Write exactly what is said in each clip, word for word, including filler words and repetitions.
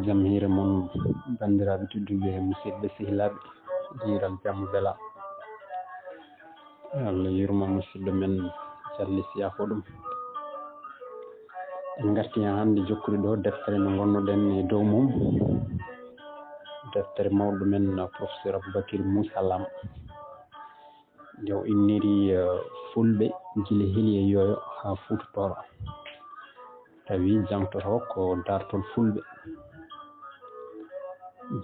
Jam hiire mon, banndiraaɓe tedduɓe, musidɓe sehilaaɓe, hiiral jam wela. Allah yurma musidɗo men Calli Siya ko ɗum. En ngarti hannde jokkude ɗo deftere nde ngonnoɗen e dow mum, deftere mawɗo men, Professeur Aboubacry Moussa Lam. Nde o inniri, eh, Fulɓe gila Heli e Yooyo haa Fuuta Tooro. Tawi jangtotoo ko daartol Fulɓe.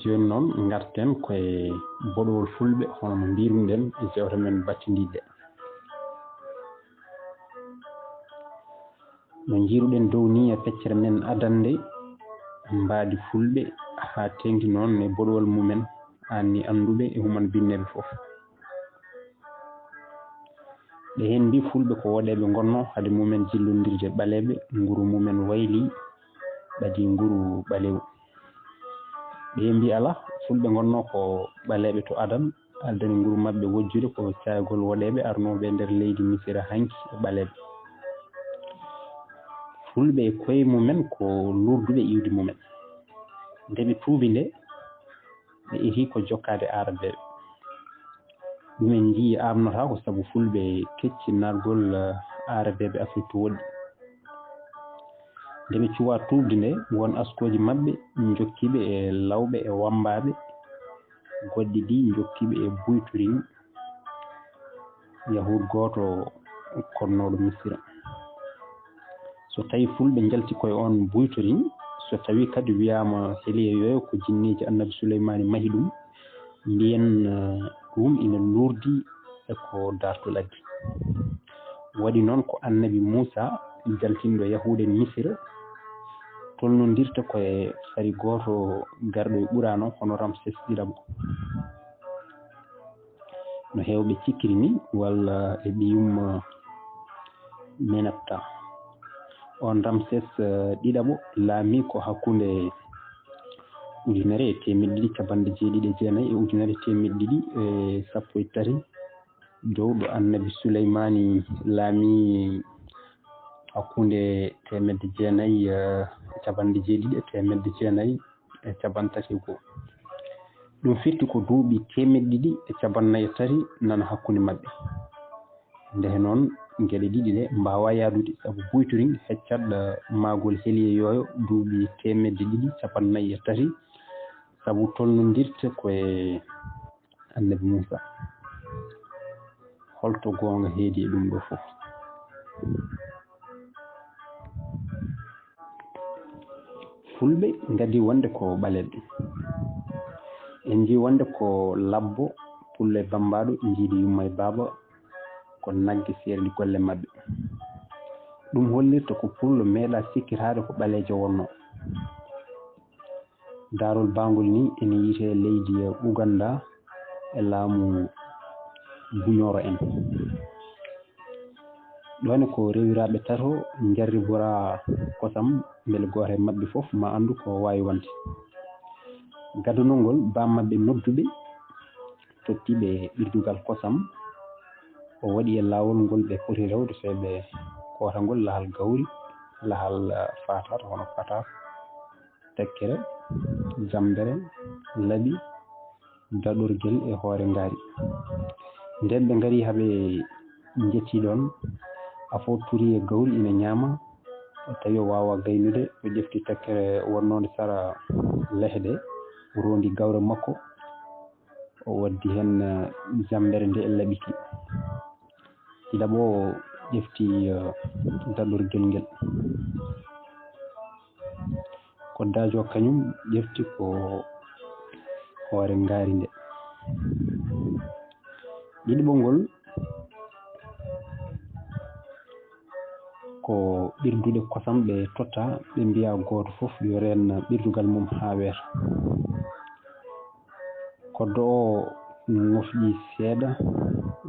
Jooni noon, ngarten koye boɗowol Fulɓe, hono no mbiiruɗen e jewte men battindiiɗe. No njiiruɗen dow ni e feccere men adannde, mbaadi Fulɓe haa teeŋti noon e boɗowol mumen, aan ni annduɓe e human binneeɓe fof. Ɓe heen mbii Fulɓe ko woɗeeɓe ngonnoo, hade mumen jillondirde ɓaleeɓe, nguru mumen wayli, ɓadii nguru ɓaleewu. Ɓe mbii alaa, Fulɓe ngonnoo ko ɓaleeɓe to adan, addani nguru maɓɓe wojjude ko caayagol woɗeeɓe arnooɓe e nder leydi Misira hanki e ɓaleeɓe. Fulɓe e koye mumen ko luurduɓe iwdi mumen. Nde ɓe tuubi nde, ɓe etii ko jokkaade Aarabeeɓe. Ɗum en njii aamnotaako sabu Fulɓe kecci nargol, eh, Aarabeeɓe Afrik to woɗɗi. Nde ɓe cuwaa tuubde nde, won askooji maɓɓe njokkiiɓe e lawɓe e wammbaaɓe, goɗɗi ɗi njokkiiɓe e buyturiŋ, Yahuud gooto konnooɗo Misira. So tawi Fulɓe njalti koye oon buyturiŋ, so tawi kadi wiyaama Heli e Yooyo ko jinneeji Annabi Suleymaani mahi ɗum, mbiyen, eh, ɗum ina luurdi e ko daartol addi. Waɗi noon ko Annabi Muusa jaltinɗo Yahuud en Misira tolnondirta ko e fari gooto garɗo e Quraan o, hono Ramses ɗiɗaɓo. No heewɓe cikkiri ni, walla e ɓiyum, eh, Menepta. Oon Ramses, eh, ɗiɗaɓo laami ko hakkunde ujunere e teemedde ɗiɗi capanɗe jeeɗiɗi e jeenayi e ujunere teemedde ɗiɗi e sappo e tati dow ɗo Annabi Suleymaani laami, hakkunde teemedde jeenayi, eh, capanɗe jeeɗiɗi e teemedde jeenayi e capanɗe tati e goo. Ɗum firti ko duuɓi teemedde ɗiɗi e capanɗe nayi e tati nana hakkunde maɓɓe. Ndeke noon, geɗe ɗiɗi ɗe mbaawaa yahdude, sabu buyturiŋ heccat, eh, maagol Heli e Yooyo duuɓi teemedde ɗiɗi capanɗe nayi e tati, sabu tolnondirta ko e Annabi Muusa. Holto goonga heedi e ɗum ɗo fof? Fulɓe ngadii wonde ko ɓaleeɓe. En njii wonde ko labbo, pullo e bammbaaɗo, njiidi yumma e baaba, ko nagge seerndi golle maɓɓe. Ɗum hollirta ko pullo meeɗaa sikkitaade ko ɓaleejo wonnoo. Daarol Baangol ni ene yiyetee leydi Uganda e laamu Bunyoro en. Ɗoon ko rewiraaɓe tato njarribora kosam, mbele gooto e maɓɓe fof ma anndu ko waawi wonde. Gaddanol ngol baa maɓɓe nodduɓe, totti ɓe ɓirdugal kosam. O waɗi e laawol ngol ɓe poti rewde, so ɓe kootangol lahal gawri, lahal, eh, faataata, hono faataas, tekkere, jammbere, laɓi, daɗorgel e hoore ngaari. Nden ɓe ngari haa ɓe njetti ɗoon, afo turi e gawri ina ñaama, o tawi o waawaa gaynude, o ƴefti tekkere wonnoonde sara lehde, o roondi gawri makko, o waddi heen, eh, jammbere nde laɓi ki. Ɗiɗaɓo o ƴefti, eh, daɗorgel ngel. Koddaajo kañum ƴefti ko hoore ngaari nde. Ɗiɗaɓo ngol ko ɓirduɗe kosam ɓe totta, ɓe mbiya gooto fof yo reen ɓirdugal mum haa weeta. Koddo o ŋofƴi seeɗa,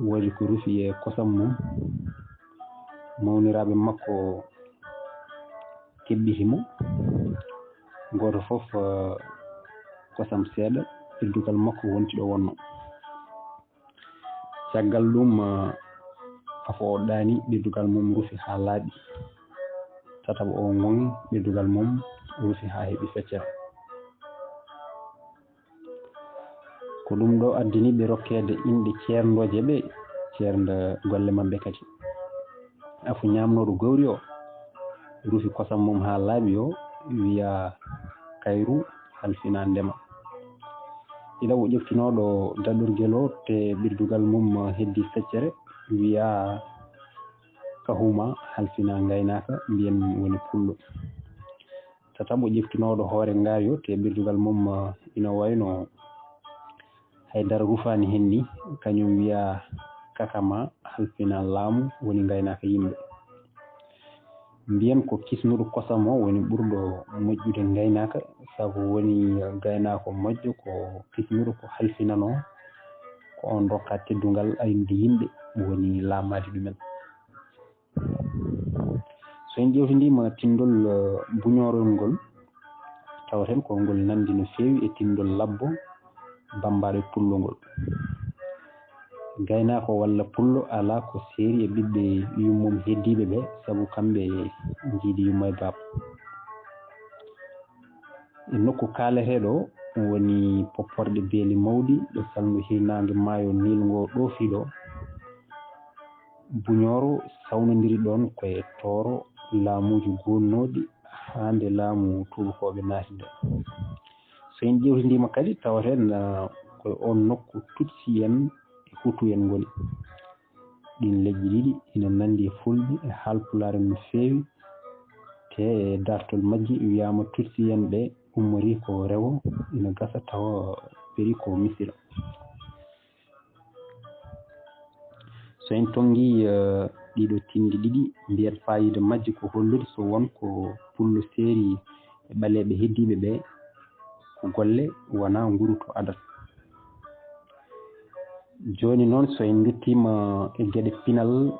waɗi ko rufi e kosam mum. Mawniraaɓe makko keɓɓiti mo, gooto fof, eh, kosam seeɗa, ɓirdugal makko wonti ɗo wonno. Caggal ɗum, eh, afo o ɗaani, ɓirdugal mum rufi haa laaɓi. Tataɓo o ŋoŋi, ɓirdugal mum rufi haa heɓi feccere. Ko ɗum ɗo addani ɓe rokkeede inɗe ceerndooje ɓe, ceernda golle maɓɓe kadi. Afo ñaamnooɗo gawri o, rufi kosam mum haa laaɓi o, wiya kayru halfina ndema. Ɗiɗaɓo ƴeftinooɗo daɗorgel o, te ɓirdugal mum heddi feccere, wiya kahuma halfina ngaynaaka, mbiyen woni pullo. Tataɓo ƴeftinooɗo hoore ngaayo, te ɓirdugal mum ina wayno hay dara rufaani heen ni, kañum wiya kakama halfina laamu, woni ngaynaaka yimɓe. Mbiyen ko kisnuɗo kosam o woni ɓurɗo moƴƴude ngaynaaka, sabu woni gaynaako moƴƴo ko kisnuɗo ko halfinanoo, ko on rokka teddungal aynude yimɓe, woni laamaade ɗumen. So en ƴeewtindiima tinndol, eh, buñoorol ngol, tawaten ko ngol nanndi no feewi e tinndol labbo bammbaaɗo e pullo ngol. Gaynaako walla pullo alaa ko seeri e ɓiɓɓe yummum heddiiɓe ɓe, sabu kamɓe njiidi yumma e baaba. E nokku kaaleteeɗo o, woni popporɗe beeli mawɗi, ɗo salndu hirnaange maayo Niil ngo ɗoofi ɗo. Buñooro sawnondiri ɗoon ko e tooro laamuuji goonnooɗi haa nde laamu tuubakooɓe naatida. So en ƴeewtindiima kadi, tawaten, ah, ko e oon nokku Tutsi en e Hutu en ngoni. Ɗiin leƴƴi ɗiɗi ina nanndi e Fulɓe e Haalpulaar no feewi, te e daartol majji wiyaama Tutsi en ɓe ummorii ko rewo, ina gasa tawa ɓeeri ko Misira. So en tonngii, eh, ɗiɗo tinndi ɗiɗi, mbiyen faayiida majji ko hollude so won ko pullo seeri e ɓaleeɓe heddiiɓe ɓe, ko golle wonaa nguru to adat. Jooni noon, so en nduttiima e geɗe pinal,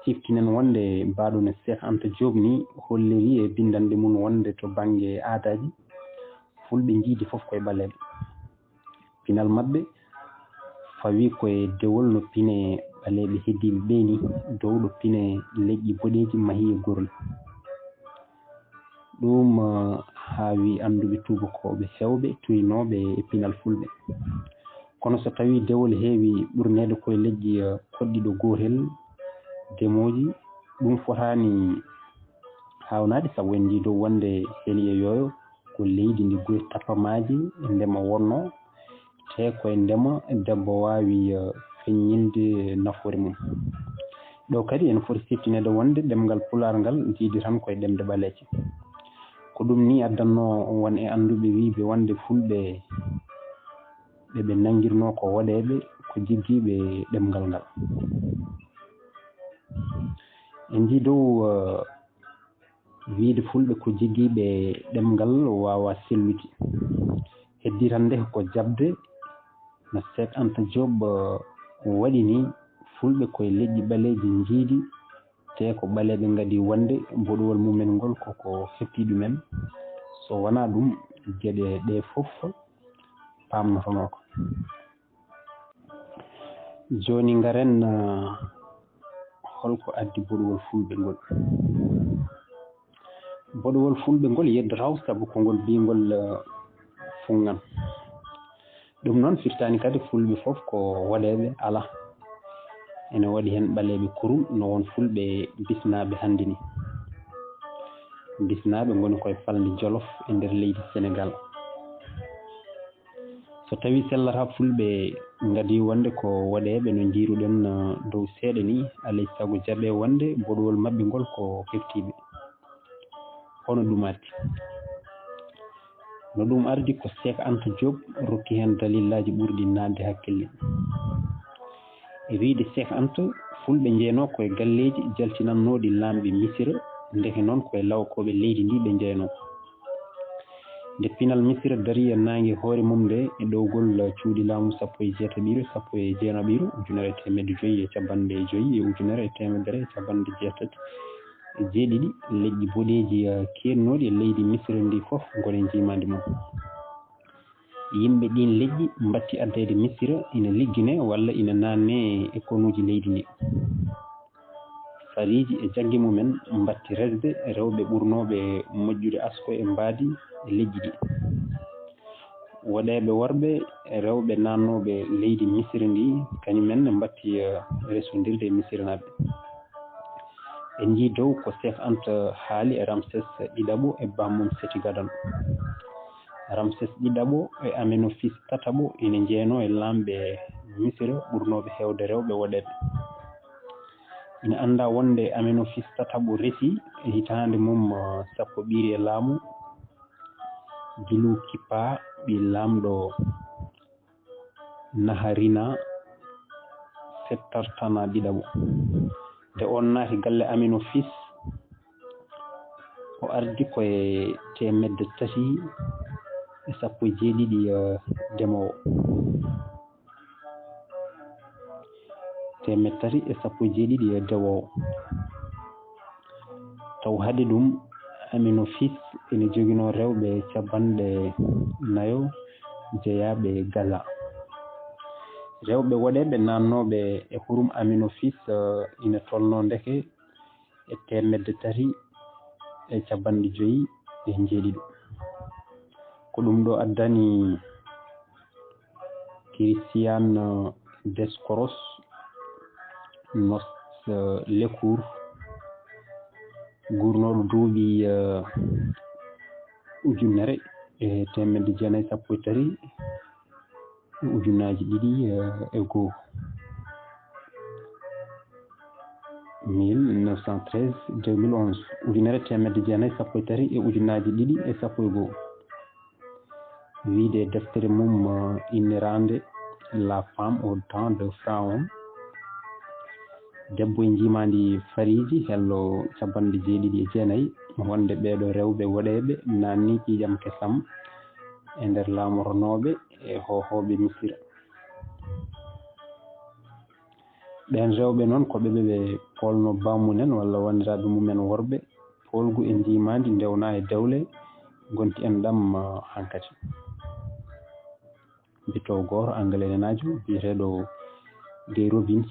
ciftinen wonde mbaɗo no Cheikh Anta Diop ni holliri e binndanɗe mum wonde to bannge aadaaji, Fulɓe njiidi fof koye ɓaleeɓe. Pinal maɓɓe fawi koye dewol no pine ɓaleeɓe heddiiɓe ɓee ni, dow ɗo pine leƴƴi boɗeeji mahii e gorol. Ɗum, eh, haawi annduɓe tuubakooɓe heewɓe turinooɓe e pinal Fulɓe. Kono so tawii dewol heewi ɓurneede koye leƴƴi, eh, koɗdiiɗo gootel, demooji, ɗum fotaani haawnaade, sabu en njii dow wonde heli e yooyo ko leydi ndi gure tappamaaji e ndema wonnoo, te ko e ndema debbo waawi, eh, feññinde nafoore mum. Ɗo kadi ene foti siftineede wonde ɗemngal Pulaar ngal jiidi tan ko e ɗemɗe ɓaleeje. Ko ɗum ni addannoo won e annduɓe wiyɓe wonde Fulɓe ɓe ɓe nanngirnoo ko woɗeeɓe, ko jiggiiɓe ɗemngal ngal. En njii dow, eh, wiyde Fulɓe ko jiggiiɓe ɗemngal waawaa sellude. Heddii tan nde ko jaɓde no Seek Anta Joob, eh, waɗi ni, Fulɓe koye leƴƴi ɓaleeji njiidi, te ko ɓaleeɓe ngadii wonde mboɗowol mumen ngol koko hefti ɗumen. So wonaa ɗum, geɗe ɗee fof paamnotonooko. Jooni ngaren, ah, holko addi boɗowol Fulɓe ngol? Boɗowol Fulɓe ngol yeddotaako sabu ko ngol biyngol, ah, fuŋŋan. Ɗum noon firtaani kadi Fulɓe fof ko woɗeeɓe, alaa. Ene waɗi heen ɓaleeɓe kurum, no won Fulɓe bisnaaɓe hannde ni. Bisnaaɓe ngoni koye falnde Jolof e nder leydi Senegaal. So tawii sellata Fulɓe ngadii wonde ko woɗeeɓe no njiiruɗen, eh, dow seeɗa ni, alay sago jaɓee wonde boɗowol maɓɓe ngol ko heftiiɓe. Hono ɗum arti? No ɗum ardi ko Seek Anta Joob rokki heen dalillaaji ɓurɗi naatde hakkille. E wiyde Seek Anta, Fulɓe njeynoo koye galleeji jaltinannooɗi laamɓe Misira, ndeke noon koye lawakooɓe leydi ndi ɓe njeynoo. Nde pinal Misira darii e naange hoore mum nde e ɗowgol cuuɗi laamu sappo e jeetaɓiire, sappo e jeenaɓiire, ujunere e teemedde joyi e capanɗe joyi e ujunere e teemedere e capanɗe jeetati e jeeɗiɗi, leƴƴi boɗeeji, eh, keednooɗi e leydi Misira ndi fof ngoni njiimaandi mum. Yimɓe ɗiin leƴƴi mbatti addeede Misira ina ligginee walla ina naatnee e konuuji leydi ndi. Fariiji e jagge mumen mbatti resde rewɓe ɓurnooɓe moƴƴude asko e mbaadi e leƴƴi ɗi. Woɗeeɓe worɓe e rewɓe naatnooɓe leydi Misira ndi, kañum en ne mbatti, eh, resondirde e Misiranaaɓe. En njii dow ko Seek Anta haali e Ramses ɗiɗaɓo e bammum Seti Gadano. Ramses ɗiɗaɓo e Amenofis tataɓo ina njeyanoo e laamɓe Misira ɓurnooɓe heewde rewɓe woɗeeɓe. Ina anndaa wonde Amenofis tataɓo resi e hitaande mum, eh, sappo ɓiire e laamu Gilu Kippa ɓii laamɗo Naharina Settartana ɗiɗaɓo. Nde oon naati galle Amenofis, o ardi ko e teemedde tati e sappo e jeeɗiɗi, eh, demoowo. Teemedde tati e sappo e jeeɗiɗi e dewoowo. Taw hade ɗum, Amenofis ene joginoo rewɓe capanɗe nayo jeyaaɓe Gaza. Rewɓe woɗeeɓe naatnooɓe e hurum Amenofis, eh, ina tolnoo ndeke e teemedde tati e capanɗe joyi e njeeɗiɗo. Ko ɗum ɗo addani Christian Dioscourès Nos, eh, Lecour, guurnooɗo duuɓi, eh, ujunere e teemedde jeenayi sappo e tati, ujunnaaji ɗiɗi, eh, e goo, mille neuf cent treize, deux mille onze, ujunere teemedde jeenayi sappo e tati e ujunnaaji ɗiɗi e sappo e goo. Wiyde e deftere mum, eh, inniraande La femme au temps de Pharaon, debbo e njiimaandi fariiji hello capanɗe jeeɗiɗi e jeenayi, wonde ɓeeɗo rewɓe woɗeeɓe naatnii ƴiiƴam kesam e nder laamornooɓe e hoohooɓe Misira. Ɓeen rewɓe noon ko ɓe, ɓe, ɓe poolno baamumen walla wanndiraaɓe mumen worɓe, poolgu e njiimaandi ndewnaa e dewle ngonti en ɗam, ah, hankadi. Bitoowo gooto Angaleenaajo biyeteeɗo Gay Robbins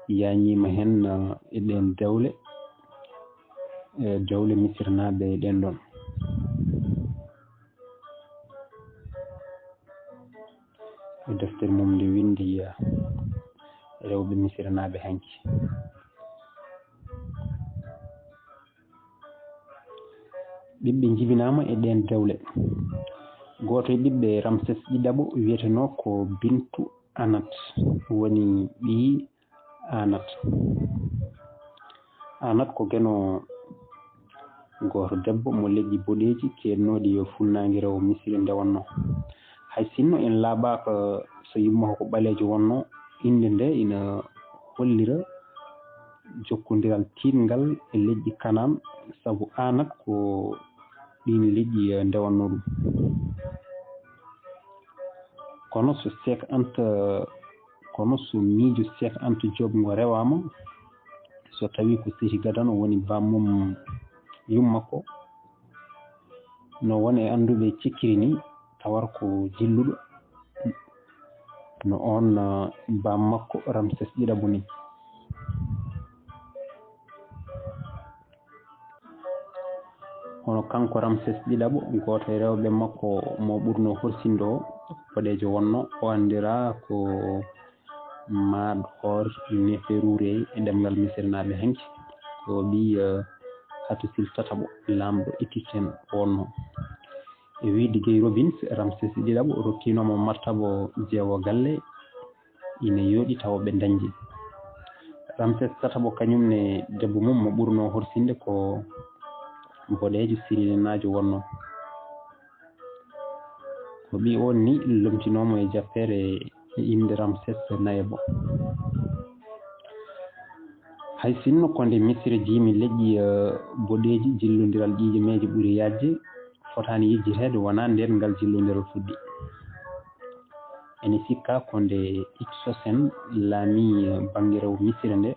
yaañiima heen, ah, e ɗeen dewle, e dewle Misirnaaɓe ɗeen ɗoon. E deftere mum nde winndi, ah, rewɓe Misirnaaɓe hanki. Ɓiɓɓe njibinaama e ɗeen dewle. Gooto e ɓiɓɓe Ramses ɗiɗaɓo wiyetenoo ko Bintu Anat, woni ɓii Anat. Anat ko geno gooto debbo mo leƴƴi boɗeeji keednooɗi e fuɗnaange rewo Misiri nde wonnoo. Hay sinno en laaɓaaka so yumma ko ɓaleejo wonnoo, innde nde ina hollira jokkondiral tiiɗngal e leƴƴi Kanaan, sabu Anat ko ɗiin leƴƴi, eh, ndewannoo ɗum. Kono so Seek Anta, kono so miijo Seek Anta Joob ngo rewaama, so tawii ko Seti Gadano woni baammum yumma ko, no won e annduɓe cikkiri ni, tawata ko jilluɗo no oon, ah, baam makko Ramses ɗiɗaɓo ni. Kono kanko Ramses ɗiɗaɓo, gooto e rewɓe makko mo ɓurnoo horsinde o, boɗeejo wonno, o anndiraa ko Maɗor Neferure e ɗemngal Misirnaaɓe hanki. Ko ɓii, eh, Hatusil tataɓo, laamɗo Éthiopien wonno. E wiyde Gay Robbins, Ramses ɗiɗaɓo rokkiino mo martabo jeewo galle, ina yooɗi tawa ɓe ndañdi. Ramses tataɓo kañum ne debbo mum mo ɓurnoo horsinde ko boɗeejo siriyanaajo wonno. Ko ɓii oon ni lomtinoo mo e jappeere e innde Ramses nayaɓo. Hay sinno ko nde Misira jiimi leƴƴi, eh, boɗeeji, jillondiral ƴiiƴameeje ɓuri yaajde, fotaani yejjiteede wonaa ndeen ngal jillondiral fuɗɗi. Ene sikkaa ko nde Hyksos en laamii, eh, bannge rewo Misira nde,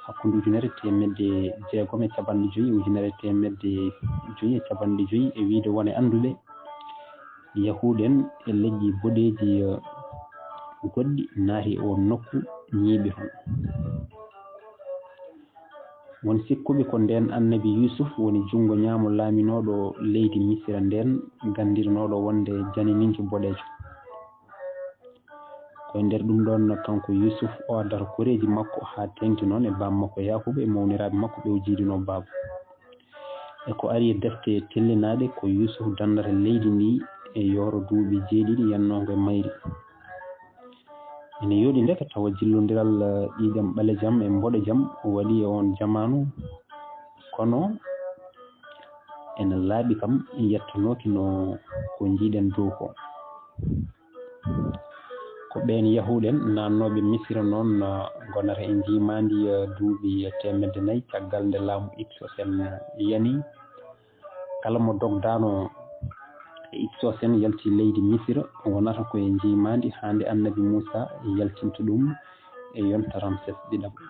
hakkunde ujunere teemedde jeegom e capanɗe joyi e ujunere teemedde joyi e capanɗe joyi, e wiyde won e annduɓe, Yahuud en e leƴƴi boɗeeji, eh, goɗɗi naati e oon nokku, ñiiɓi toon. Won sikkuɓe ko ndeen annabi Yuusuf woni junngo ñaamo laaminooɗo leydi Misira ndeen, ganndiranooɗo wonde janininke boɗeejo. Ko e nder ɗum ɗoon kanko Yuusuf o addata koreeji makko haa teeŋti noon e baam makko Yaakuba e mawniraaɓe makko ɓe o jiidunoo baaba. E ko ari e defte tellinaaɗe ko Yuusuf danndata leydi ndi e yooro duuɓi jeeɗiɗi yannoongo e mayri. Ene yooɗi ndeke tawa jillondiral, eh, ƴiiƴam ɓalejam e mboɗejam waɗi e oon jamaanu, kono ene laaɓi kam yettanooki no ko njiiɗen dow ko. Ko ɓeen yahuuɗen naatnooɓe Misira noon, eh, ngonata e njiimaandi, eh, duuɓi teemedde nayi caggal nde laamu Iksos en yani. Kala mo dogdaano e Iksos en yalti leydi Misira, wonata ko e njiimaandi haa nde annabi Muusa yaltinta ɗum e yonta Ramses ɗiɗaɓo.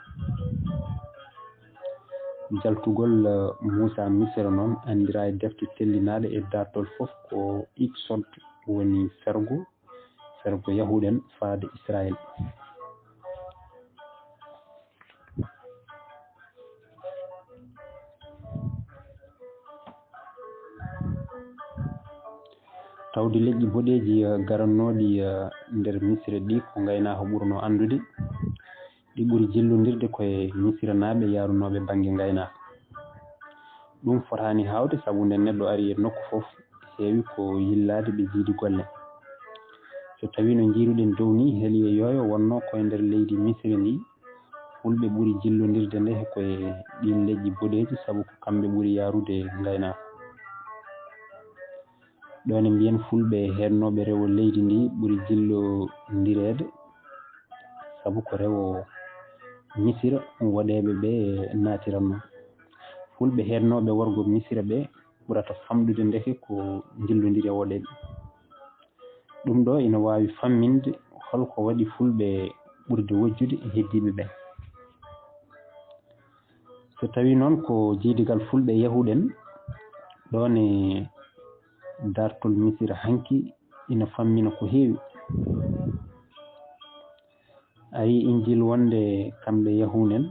Jaltugol, eh, Muusa Misira noon anndira e defte tellinaaɗe e daartol fof ko Iksod, woni fergo, fergo yahuuɗen faade Israayel. Tawde leƴƴi boɗeeji, eh, garanooɗi, eh, nder Misira ɗi ko ngaynaako ɓurnoo anndude, ɗi ɓuri jillondirde ko e Misiranaaɓe yaarunooɓe bannge ngaynaaka. Ɗum fotaani haawde sabu nde neɗɗo ari e nokku fof, heewi ko yillaade ɓe jiidi golle. So tawii no njiiruɗen dow ni, heli e yooyo wonnoo ko e nder leydi Misira ndi, fulɓe ɓuri jillondirde nde ko e ɗiin leƴƴi boɗeeji sabu ko kamɓe ɓuri yaarude ngaynaaka. Ɗoon e mbiyen fulɓe heednooɓe rewo leydi ndi ɓuri jillondireede sabu ko rewo Misira woɗeeɓe ɓe naatiranno. Fulɓe heednooɓe worgo Misira ɓe ɓurata famɗude ndeke ko njillondire woɗeeɓe. Ɗum ɗo ina waawi famminde hol ko waɗi fulɓe ɓurde wojjude e heddiiɓe ɓe. So tawii noon ko jeydigal fulɓe yahuuɗen, ɗoon e daartol Misira hanki ina fammina ko heewi. Ari Injil wonde kamɓe yahuuɗen,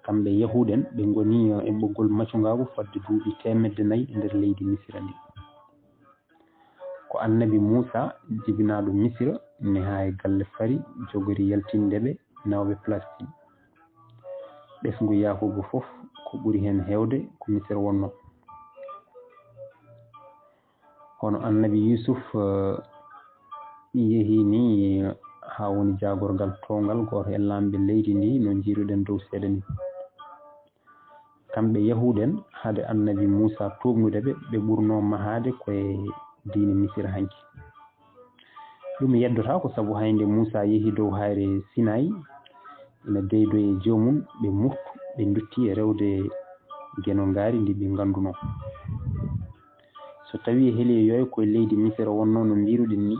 kamɓe yahuuɗen ɓe ngoni e ɓoggol macungaagu fodde duuɓi teemedde nayi e nder leydi Misira ndi. Ko annabi Muusa jibinaaɗo Misira nehaa e galle fari jogori yaltinde ɓe nawɓe Palestin. Ɓesngu Yaakuba fof ko ɓuri heen heewde ko Misira wonnoo. Kono annabi Yuusuf, eh, yehii ni haa woni jaagorgal toowngal gooto e laamɓe leydi ndi no njiiruɗen dow seeɗa ni. Kamɓe yahuuɗen, hade annabi Muusa tuubnude ɓe, ɓe ɓurnoo mahaade ko e diine Misira hanki. Ɗum yeddotaako sabu hay nde Muusa yehi dow hayre Sinayi, ina deydoyi e joomum, ɓe murtu, ɓe ndutti e rewde geno ngaari ndi ɓe nganndunoo. So tawii heli e yooy ko e leydi Misira wonnoo no mbiiruɗen ni,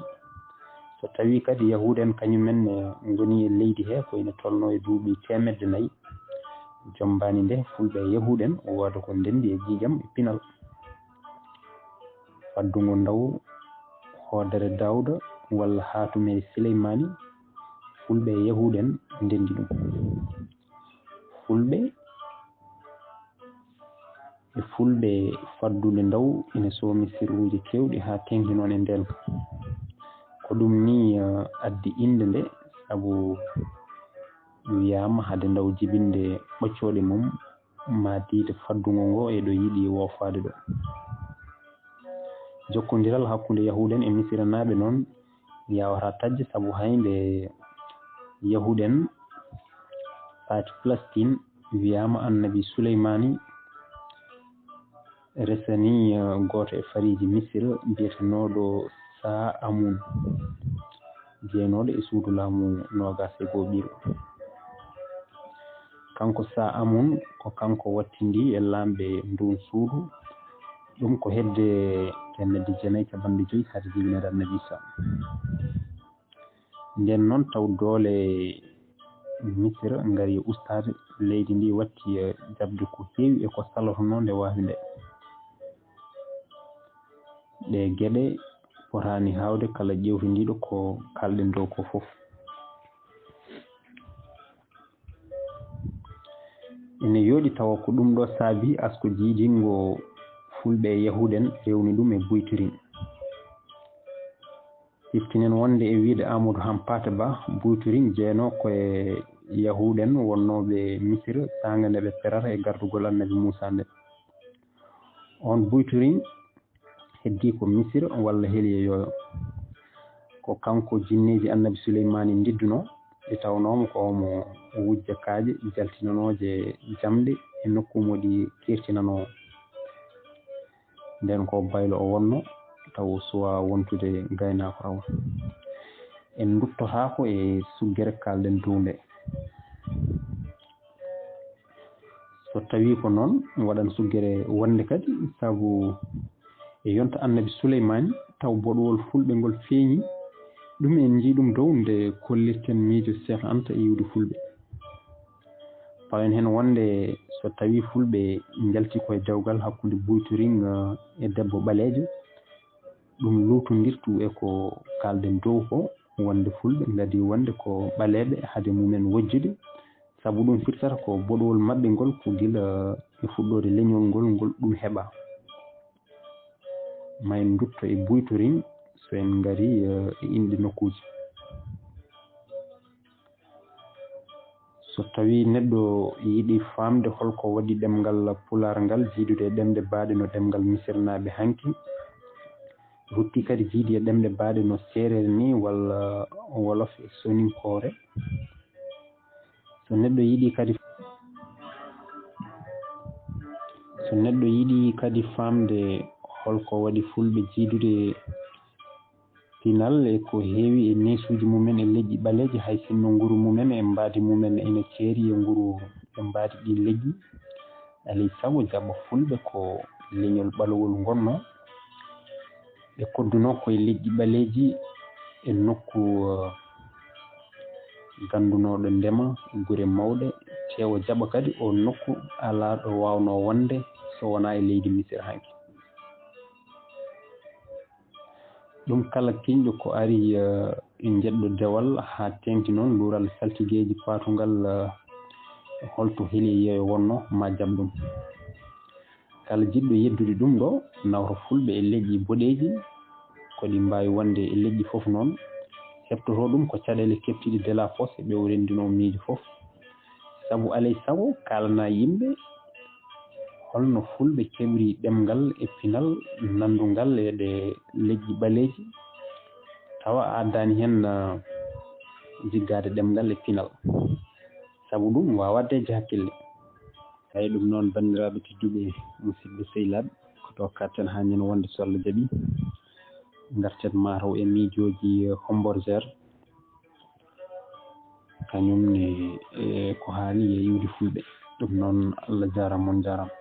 so tawii kadi yahuuɗen kañum en, eh, ngoni e leydi he ko ina tolnoo e duuɓi teemedde nayi, jommbaani nde fulɓe e yahuuɗen wooda ko ndenndi e ƴiiƴam e pinal. Faddungo ndaw hoodere Daawda walla haatumere Sileymaani, fulɓe e yahuuɗen ndenndi ɗum. Fulɓe e fulɓe faddude ndaw ina soomi sirruuji keewɗi haa teeŋti noon e ndeen. Ko ɗum ni, eh, addi innde nde, sabu wiyaama hade ndaw jibinde ɓoccooɗe mum, maa diida faddungo ngo e ɗo yiɗi woofaade ɗo. Jokkondiral hakkunde Yahuuda en e Misiranaaɓe noon yaawataa taƴde, sabu hay nde Yahuuda en paati Palestin, wiyaama Annabi Suleymaani resanii, eh, gooto e fariiji Misira biyetenooɗo Saa Amun, jeynooɗo e suudu laamu noogaas e goo ɓiiro. Kanko Saa Amun, ko kanko wattindii e laamɓe nduun suudu. Ɗum ko hedde teemedde jeenayi e cappanɗe joy hade jibinaade Annabi Iisaa. Ndeen noon, taw doole Misira ngari e ustaade, leydi ndi watti e jaɓde ko heewi e ko salotonoo nde waawi nde. Ɗee geɗe potaani haawde kala ƴeewtindiiɗo ko kaalɗen ɗo ko fof. Ne yooɗi tawa ko ɗum ɗo saabi asko jiidinngo Fulɓe e Yahuud en rewni ɗum e Buyturiŋ. Siftinen wonde e wiyde Aamadu Hampaate Ba, Buyturiŋ jeenoo ko e Yahuud en wonnooɓe Misir saanga nde ɓe perata e gardugol Annabi Muusaa nde. Oon Buyturiŋ heddii ko Misir walla Heliye Yooyo. Ko kanko jinneeji Annabi Suleymaani ndiddunoo, ɗe tawnoo mo ko omo wujja kaaƴe jaltinanooje jamɗe e nokku mo ɗi keertinanoo. Nden ko baylo o wonno, taw o suwaa wontude gaynaako raw. En nduttotaako e suggere kaalɗen dow nde. So tawii ko noon, waɗan suggere wonde kadi, sabu e yonta Annabi Suleymaani, taw boɗowol Fulɓe ngol feeñi. Ɗum en njii ɗum dow nde kollirten miijo Seek Anta e iwde Fulɓe. Pawen heen wonde so tawii Fulɓe njalti koye dewgal hakkunde Buyturiŋ e debbo ɓaleejo, ɗum luutondirtu e ko kaalɗen dow ko, wonde Fulɓe ngadii wonde ko ɓaleeɓe hade mumen wojjude, sabu ɗum firtata ko boɗowol maɓɓe ngol ko gila e fuɗɗoode leñol ngol, ngol ɗum heɓaa. Ma en ndutto e Buyturiŋ so en ngarii e inɗe nokkuuji. So tawii neɗɗo yiɗi faamde hol ko waɗi ɗemngal Pulaar ngal jiidude e ɗemɗe baaɗe no ɗemngal Misirnaaɓe hanki, rutti kadi jiidi e ɗemɗe baaɗe no Seereer ni walla Wolof e Soninkoore. So neɗɗo yiɗi kadi, so neɗɗo yiɗi kadi faamde hol ko waɗi Fulɓe jiidude pinal e ko heewi e neesuuji mumen e leƴƴi ɓaleeji, hay sinno nguru mumen e mbaadi mumen ina ceeri e nguru e mbaadi ɗii leƴƴi. Alay sago jaɓa Fulɓe ko leñol ɓalowol ngonnoo. Ɓe koddunoo ko e leƴƴi ɓaleeji e nokku, eh, ganndunooɗo ndema, gure mawɗe, tee o jaɓa kadi oo nokku alaa ɗo waawnoo wonde so wonaa e leydi Misir hanki. Ɗum kala kiñɗo ko ari, eh, e njeɗɗo dewal haa teeŋti noon luural saltigeeji paatungal, eh, holto Heliye Yooyo wonnoo, ma jaɓ ɗum. Kala jiɗɗo yeddude ɗum ɗo, nawta Fulɓe e leƴƴi boɗeeji, ko ɗi mbaawi wonde e leƴƴi fof noon, heɓtotoo ɗum ko caɗeele keɓtiiɗe de la poste ɓe o renndinoo miijo fof. Sabu alay sago kaalana yimɓe holno Fulɓe keɓri ɗemngal e pinal nanndungal e ɗe leƴƴi ɓaleeji, tawa a addaani heen, ah, jiggaade ɗemngal e pinal. Sabu ɗum waawaa deeƴde hakkille. Eey, ɗum noon, banndiraaɓe tedduɓe, musidɓe sehilaaɓe, ko ɗo kaɗten haa ñande wonde, so Allah jaɓii, ngarten mataw e miijooji Homborger, kañum ne e ko haali e iwdi Fulɓe. Ɗum noon, Allah jaaraama, on njaaraama.